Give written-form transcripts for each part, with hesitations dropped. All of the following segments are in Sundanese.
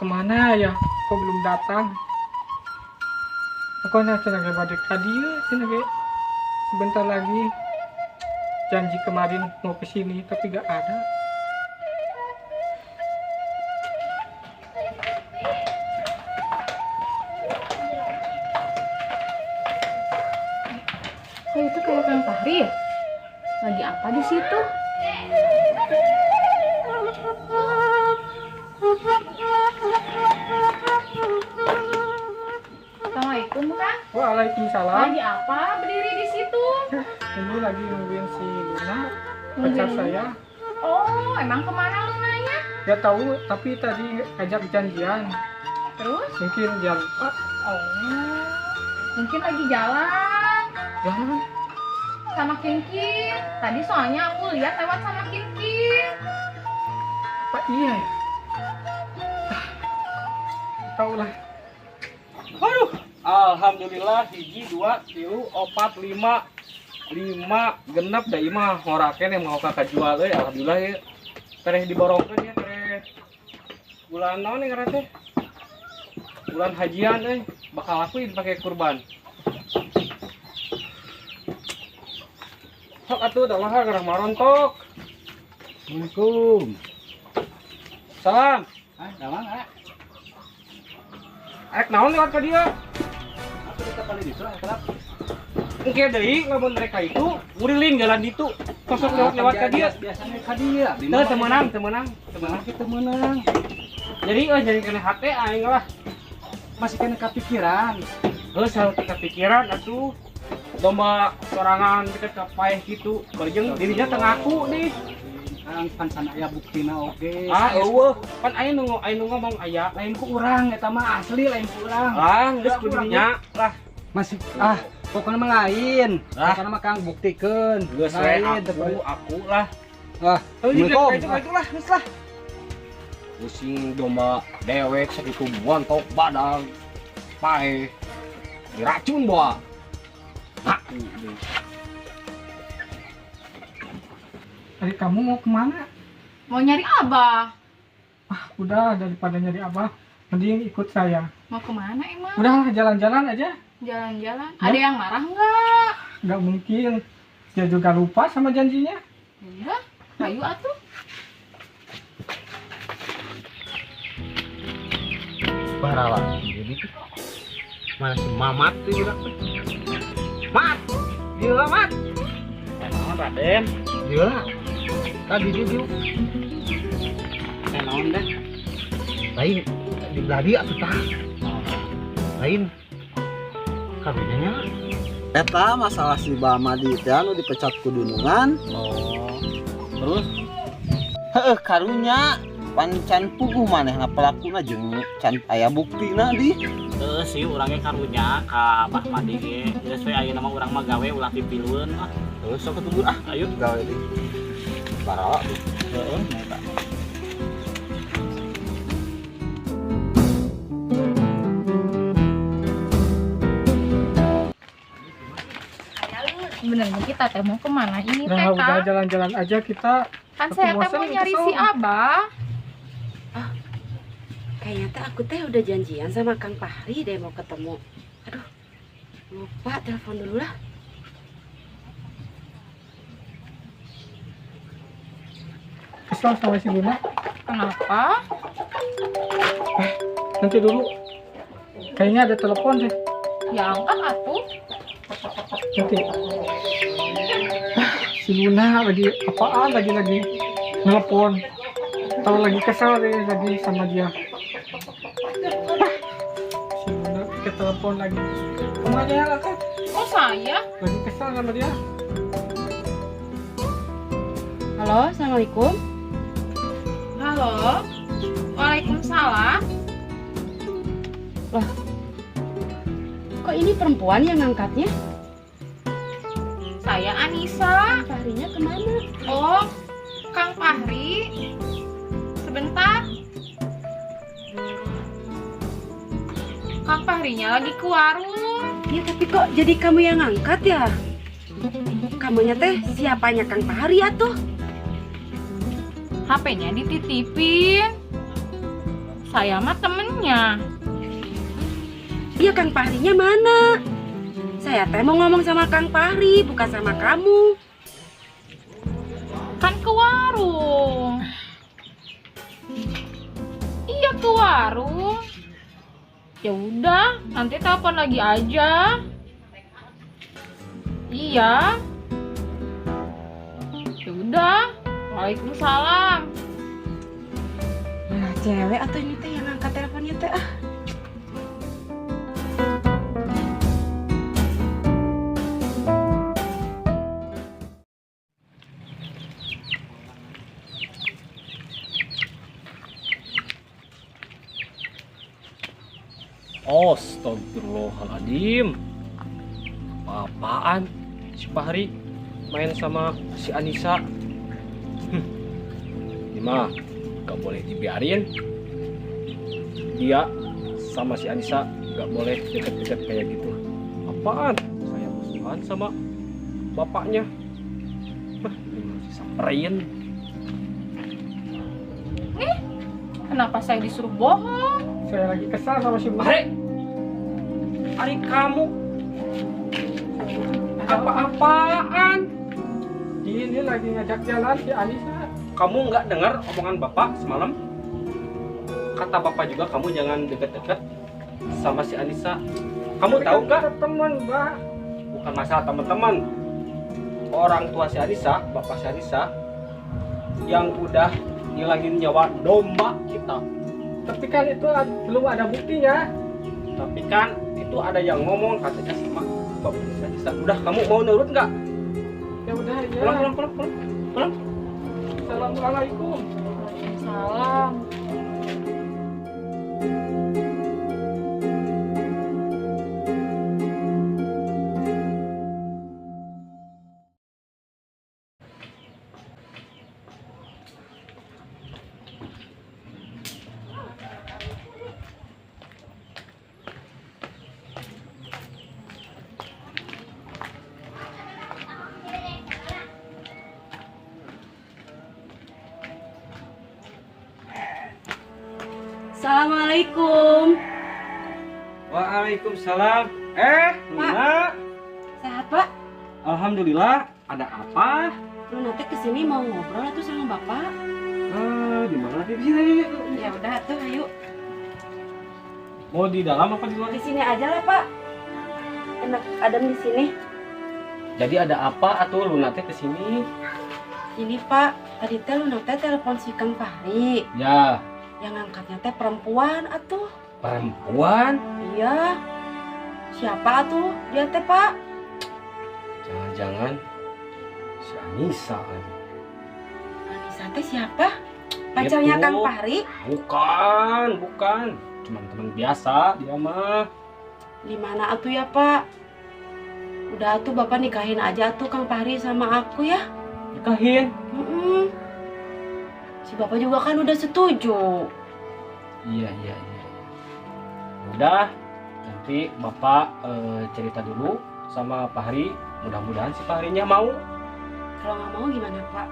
Kemana ya? Kok belum datang? Pokoknya cenah ge bade ka dieu cenah ge. Sebentar lagi janji kemarin mau ke sini tapi gak ada. Kok itu kayak Kang Fahri ya? Lagi apa di situ? Assalamualaikum, Kang. Waalaikumsalam. Lagi apa berdiri di situ? Ini lagi nungguin si Luna, pacar saya. Oh, emang kemana Lunanya? Gak tahu, tapi tadi ajak janjian. Terus? Mungkin dia lupa. Oh, mungkin lagi jalan. Jalan? Sama Kinkin. Tadi soalnya aku lihat lewat sama Kinkin. Apa iya ya? Tahu lah. Waduh, alhamdulillah 1, 2, 3, 4, 5, 5 genep da ieu mah ngora keneh mau ka kajual euy, alhamdulillah ya. Tereh diborongkeun ya, tereh bulan naon ngaran teh? Bulan hajian euy, bakal lakuin pakai kurban. Sok atuh da mah gerah marontok. Assalamualaikum. Salam. Ah, damang ah. Arek naon lewat ka dieu? Aku di paling itu lah, kerap. Engke deui lamun mereka itu nguriling jalan ditu. Kosok lewat ka dieu. Biasanya ka dieu. Teu teu meunang, teu meunang, teu meunang. Kita menang. Jadi euy jadi kena hate aing lah. Masih kena kepikiran. Heuh salah kepikiran atuh. Domba sorangan deket ka paeh kitu. Bareng dirinya teu ngaku nih. Kang pan sana aya buktina oge. Ah eueuh, pan aya nu ngomong aya lain ku urang eta mah asli lain ku urang. Ah, geus kudunya lah. Masih ah pokoknya mah lain. Pokoknya mah Kang buktikeun. Geus we aku lah. Ah, Assalamualaikum. Itulah geus lah. Pusing domba dewek sakitu bontok badag paeh diracun bawa. Ngaku deh. Tadi kamu mau kemana? Mau nyari Abah. Ah, udah daripada nyari Abah, mending ikut saya. Mau kemana emang? Udah jalan-jalan aja. Jalan-jalan? Ya? Ada yang marah nggak? Nggak mungkin. Dia juga lupa sama janjinya. Iya, ayo atuh. Parah jadi tuh. Mana si Mamat tuh juga. Mat, gila Mat. Naon Raden? Gila. Tadi dia. Naon deh? Lain di belah dia atuh tah. Lain. Karunya. Eta masalah si Bamadi teh anu dipecat ku dunungan. Oh. Terus? Heuh karunya pan can puguh manehna pelakuna jeung can aya buktina di. Heuh sih urangnya karunya ka Bah Madi ge. Geus we ayeuna mah urang mah gawe ulah pipilueun lah. Terus sok ketemu ah. Ayo gawe di. Parah tuh. Heeh, eta. Sebenarnya kita teh mau kemana ini teh, Nah, udah Kang? jalan-jalan aja kita. Kan saya teh mau nyari si Abah. Ah, kayaknya teh aku teh udah janjian sama Kang Fahri deh mau ketemu. Aduh, lupa telepon dulu lah. Kesel sama si Luna. Kenapa? Nanti dulu. Kayaknya ada telepon deh. Ya angkat atuh. Nanti. Si Luna lagi apaan lagi nelpon. Tahu lagi kesel deh lagi sama dia. Si Luna ke telepon lagi. Kamu aja yang angkat. Oh saya? Lagi kesel sama dia. Halo, assalamualaikum. Halo, waalaikumsalam. Loh, kok ini perempuan yang ngangkatnya? Saya Anissa. Kang Fahrinya kemana? Oh, Kang Fahri. Sebentar. Kang Fahrinya lagi ke warung. Ya, tapi kok jadi kamu yang ngangkat ya? Kamunya teh siapanya Kang Fahri atuh? HP-nya dititipin. Saya mah temennya. Iya, Kang Fahrinya mana? Saya teh mau ngomong sama Kang Fahri, bukan sama kamu. Kan ke warung. Iya ke warung. Ya udah, nanti telepon lagi aja. Iya. Ya udah. Waalaikumsalam. Nah, cewek atau ini teh yang angkat teleponnya teh ah. Astagfirullahaladzim. Apa-apaan si Fahri main sama si Anissa. Ini mah gak boleh dibiarin. Dia sama si Anissa gak boleh deket-deket kayak gitu. Apaan? Saya musuhan sama bapaknya. Hah, ini masih samperin. Kenapa saya disuruh bohong? Saya lagi kesal sama si Bu. Fahri, ari kamu apa-apaan? Ini lagi ngajak jalan si Anissa. Kamu nggak dengar omongan bapak semalam? Kata bapak juga kamu jangan deket-deket sama si Anissa. Kamu Tapi tahu kan nggak? kita teman, Mbak. Bukan masalah teman-teman. Orang tua si Anissa, bapak si Anissa, yang udah ngilangin nyawa domba kita. Tapi kan itu belum ada buktinya. Tapi kan itu ada yang ngomong katanya sama bapak si Anissa. Udah, kamu mau nurut nggak? Ya udah ya. Pulang, pulang, pulang, pulang, pulang. Assalamualaikum. Waalaikumsalam. Assalamualaikum. Waalaikumsalam. Pak. Luna. Sehat, Pak? Alhamdulillah. Ada apa? Lu nanti kesini mau ngobrol atau sama Bapak? Di mana? Di sini. Ya udah tuh, ayo. Mau di dalam apa di luar? Di sini aja lah, Pak. Enak adem di sini. Jadi ada apa atau Luna teh kesini? Ini Pak, tadi teh Luna teh telepon si Kang Fahri. Ya. Yang angkatnya teh perempuan atuh. Perempuan? Iya. Siapa atuh dia teh, Pak? Jangan-jangan si Anissa lagi. Anissa teh siapa? Pacarnya Itu. Kang Fahri? Bukan, bukan. Cuman teman biasa dia mah. Di mana atuh ya, Pak? Udah atuh Bapak nikahin aja atuh Kang Fahri sama aku ya. Nikahin? Si Bapak juga kan udah setuju. Iya. Udah, nanti Bapak cerita dulu sama Fahri. Mudah-mudahan si Fahrinya mau. Kalau nggak mau gimana, Pak?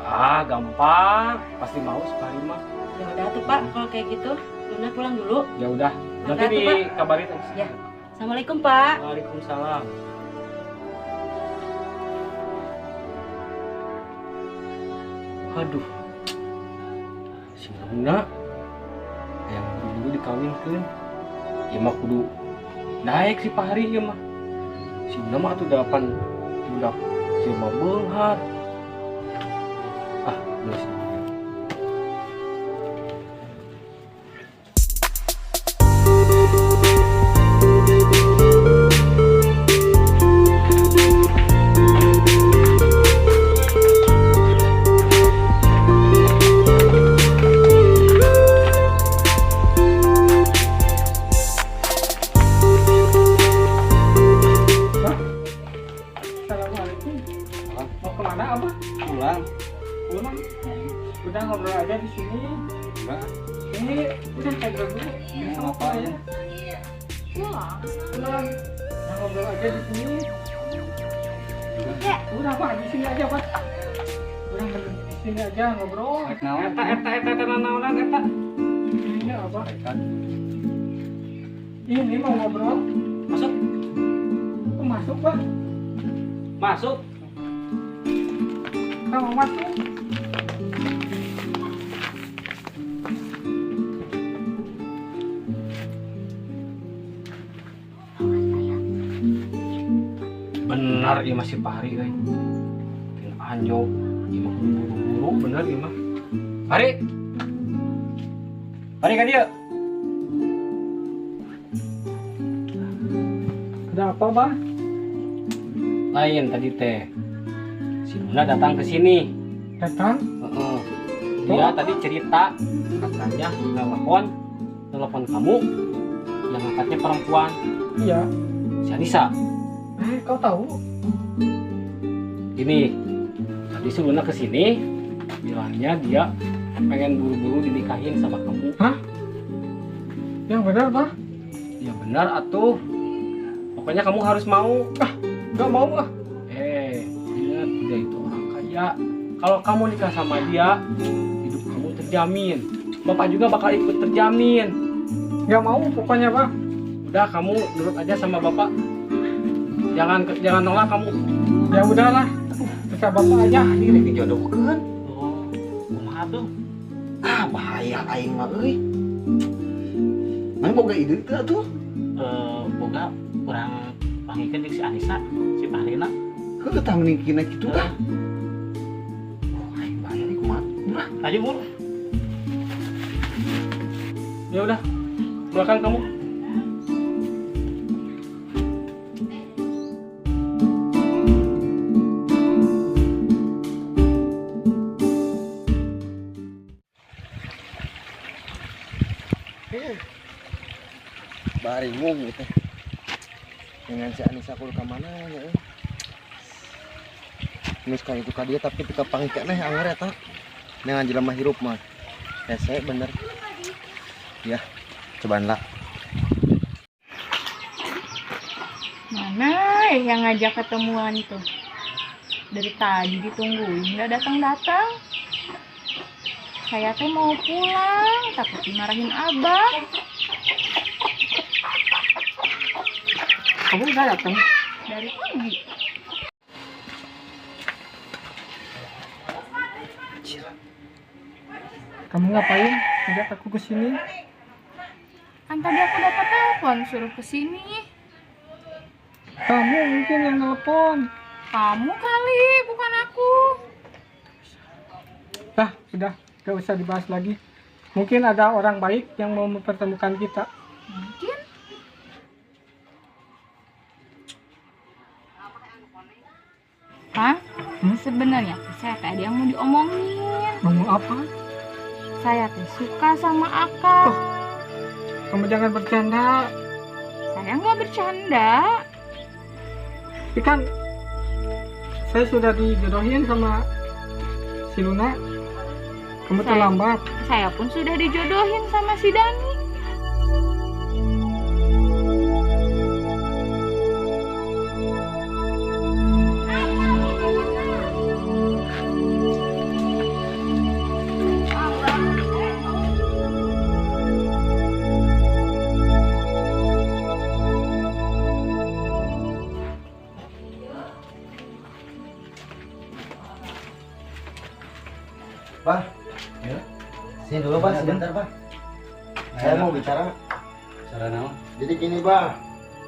Ah, gampang. Pasti mau si Fahri mah. Ya udah tuh, Pak. Kalau kayak gitu, Luna pulang dulu. Ya udah, nanti dikabarin aja. Ya. Assalamualaikum, Pak. Waalaikumsalam. Aduh, si Luna yang dulu dikawinkan, ya mah kudu naik si Fahri ya mah. Si Luna mah tuh 8 budak si mah beunghar. Ah, geus. Assalamualaikum. Mau kemana, Abah? Pulang. Pulang. Udah ngobrol aja di sini. Enggak. Ini udah ngobrol dulu. Ini mau ngapain? Pulang. Pulang. Udah ngobrol aja di sini. Udah, Pak, di sini aja, Pak. Udah di sini aja ngobrol. Rek naon? Eta eta eta eta naonan eta. Abah. Sampaikan. Ini mau ngobrol. Masuk. Oh, masuk, Bah. Masuk. Kamu masuk. Benar ieu mah si Fahri euy. Tina anjog, ieu mah kudu buru-buru bener ieu mah. Fahri. Fahri ka dieu. Ada apa, Bah? Lain tadi teh. Si Luna datang ke sini. Datang? Heeh. Dia tadi cerita katanya telepon kamu yang angkatnya perempuan. Iya. Si Anissa. Kau tahu? Gini, tadi si Luna kesini bilangnya dia pengen buru-buru dinikahin sama kamu. Hah? Yang benar, Bah? Ya benar atuh. Pokoknya kamu harus mau. Ah, nggak mau ah. Ingat dia itu orang kaya. Kalau kamu nikah sama dia, hidup kamu terjamin. Bapak juga bakal ikut terjamin. Nggak mau pokoknya, Pak. Udah, kamu nurut aja sama bapak. Jangan nolak kamu. Ya udahlah, terserah bapak aja. Ini rek dijodohkeun. Oh, kumaha tuh? Ah, bahaya aing mah euy. Mana boga ide teu atuh? Boga urang panggilkeun jeung si Anissa, si Fahrina. Heuh, tah mending kina kitu tah. Oh, aing bahaya nih kumaha. Murah. Ayo, Bur. Ya udah, belakang kamu. Baringung gitu. Dengan si Anissa kudu ka mana ya euy. Geus ka itu ka dieu tapi teu kapanggih keneh anger eta. Dengan jelema hirup mah. Hese bener. Ya, cobaan lah. Mana yang ngajak ketemuan tuh? Dari tadi ditungguin nggak datang-datang. Saya teh mau pulang, takut dimarahin abah. Kamu udah datang? Dari pagi. Kamu ngapain ngajak aku ke sini? Kan tadi aku dapat telepon suruh ke sini. Kamu mungkin yang telepon. Kamu kali, bukan aku. Dah, sudah, gak usah dibahas lagi. Mungkin ada orang baik yang mau mempertemukan kita. Mungkin. Hah? Sebenarnya saya teh ada yang mau diomongin. Ngomong apa? Saya teh suka sama Akang. Oh, kamu jangan bercanda. Saya nggak bercanda. Tapi kan saya sudah dijodohin sama si Luna. Kamu terlambat. Saya pun sudah dijodohin sama si Dani. Bah, ya. Sini dulu bah, sebentar bah. Saya mau bicara. Bicara naon? Jadi gini bah,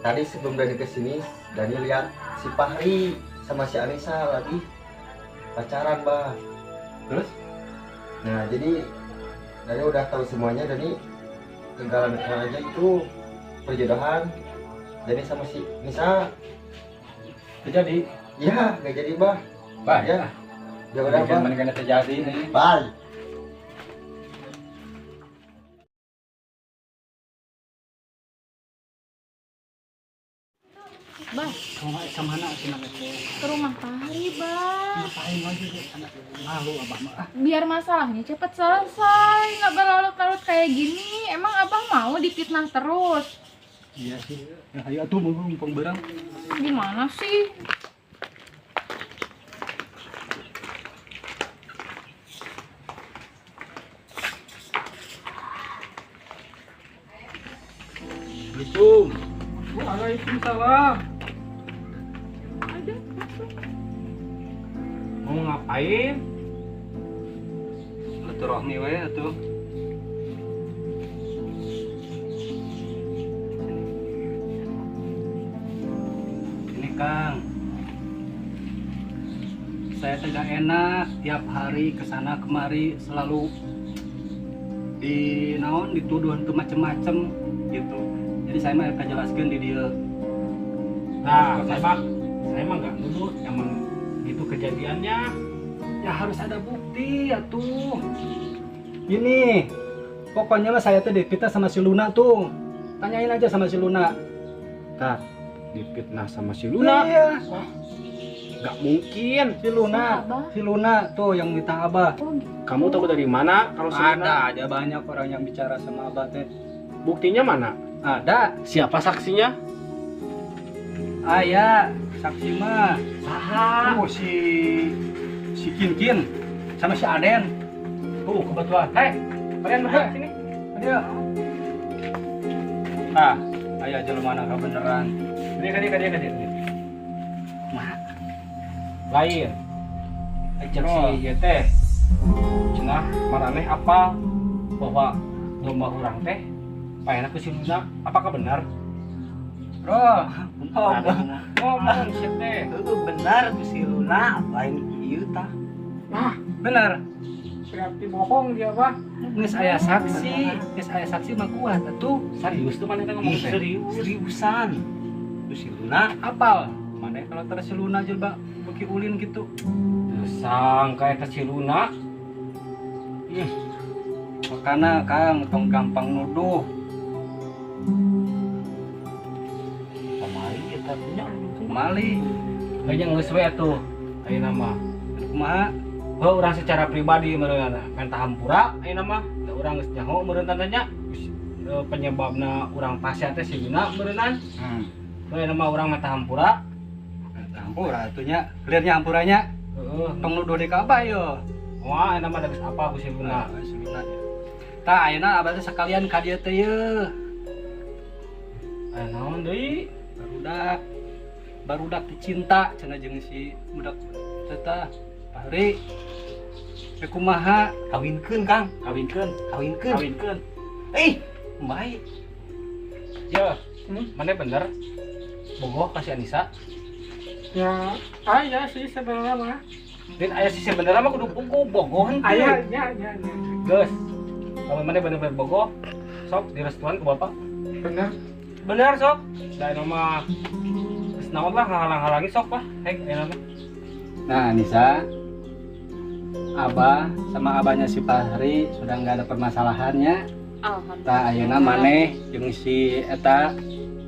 tadi sebelum Dani kesini, Dani lihat si Fahri sama si Anissa lagi pacaran bah. Terus? Nah jadi Dani udah tahu semuanya, Dani tinggalan aja itu perjodohan Dani sama si Anissa. Terjadi? Ya, nggak jadi bah. Bah ya. Ya udah bah. Mendingan terjadi nih. Bye. Bah, Kemana sih namanya? Ke rumah Fahri, Bah. Ngapain lagi anak malu abah mah. Biar masalahnya cepet selesai, nggak berlarut-larut kayak gini. Emang abah mau dipitnah terus? Iya sih. Ya, ayo atuh mumpung berang. Gimana sih? Waalaikumsalam. Ada, masuk. Mau ngapain? Silaturahmi we atuh. Ini Kang. Saya tidak enak tiap hari kesana kemari selalu di naon dituduh itu macem-macem gitu. Jadi saya mah jelaskan di dia. Nah, saya mah nggak nuduh, emang gitu kejadiannya. Ya harus ada bukti ya tuh. Ini pokoknya lah saya tuh dipitnah sama si Luna tuh. Tanyain aja sama si Luna. Nah, dipitnah sama si Luna? Iya. Wah, nggak mungkin. Si Luna, si Luna tuh yang minta Abah. Oh, gitu. Kamu tahu dari mana kalau si Luna? Ada aja banyak orang yang bicara sama Abah teh. Buktinya mana? Ada. Siapa saksinya? Ayah, saksi mah. Saha? Oh, si Kinkin sama si Aden. Tuh, kebetulan. Hei, kalian berdua sini. Dia. Ah, ayah jelema mana kebeneran. Ini kan. Mah. Lain. Ajak si ieu teh. Cenah maraneh apa bahwa domba urang teh paehna ku si Luna? Apakah benar? Bro, ngomong si teh. Heeh, benar ku si Luna, lain ieu tah. Nah, benar. Berarti bohong dia, Bah. Geus aya saksi mah kuat atuh. Serius tuh maneh teh ngomong teh? Serius, seriusan. Ku si Luna apal. Maneh kalau teh si Luna jelema beuki ulin gitu. Teu sangka eta si Luna. Ih. Makana Kang tong gampang nuduh. Kamari eta punya Mali. Kayaknya geus we atuh ayeuna mah. Kumaha? Heuh, urang secara pribadi meureun menta hampura ayeuna mah. Da urang geus nyaho meureun tandanya penyebabna urang pasea teh si Luna meureunan. Heuh, ayeuna mah urang menta hampura. Menta hampura atuh nya. Clearnya hampuranya. Heeh. Tong nuduh deui ka Abah yo. Wah, ayeuna mah da geus apa ku si Luna. Si Luna. Tah ayeuna Abah teh sakalian ka dieu teh yeuh. Aya naon deui? Barudak teh cinta cenah jeung si budak teh tah Fahri. Rek kumaha? Kawinkeun, Kang. Kawinkeun. Kawinkeun. Kawinkeun. Eh, baik. Ya, mana bener? Bogoh ka si Anissa? Ya, aya sih sebenarnya mah. Din aya sih sebenarnya mah kudu buku bogoh henteu. Aya, nya. Geus. Lamun maneh bener-bener bogoh, sok direstuan ku bapak. Bener. Bener sok. Da anu mah geus naon lah halang-halangi sok lah. Hek aya mah. Nah, Anissa, Abah sama abahnya si Fahri sudah nggak ada permasalahannya. Alhamdulillah. Tah ayeuna maneh jeung si eta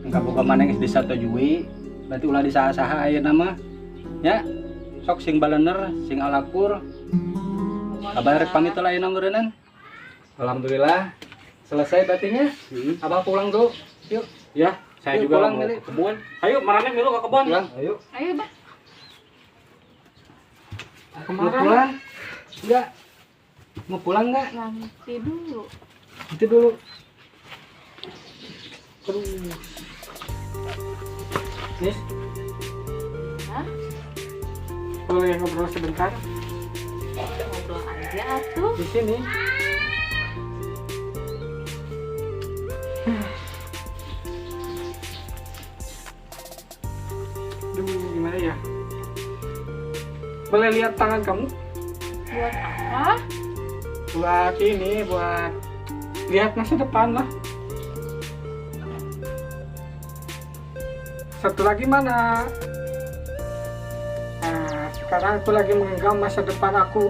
engka boga maneh geus disatujui, berarti ulah disaha-saha ayeuna mah. Ya, sok sing balener, sing alakur. Abah rek pamit lah ayeuna meureunnan. Alhamdulillah selesai berartinya. Abah pulang tuh. Yuk. Ya, saya yuk, juga pulang, mau Mili. ke kebun. Ayo, maraneh milu ke kebun. Pulang, ayo. Ayo, Bah. Mau Kemana? pulang? Enggak. Mau pulang enggak? Nanti dulu. Nanti dulu. Terus. Nis. Hah? Boleh ngobrol sebentar? Ngobrol aja atuh. Di sini. Aduh, gimana ya? Boleh lihat tangan kamu? Buat apa? Buat ini, buat lihat masa depan lah. Satu lagi mana? Nah, sekarang aku lagi menggenggam masa depan aku.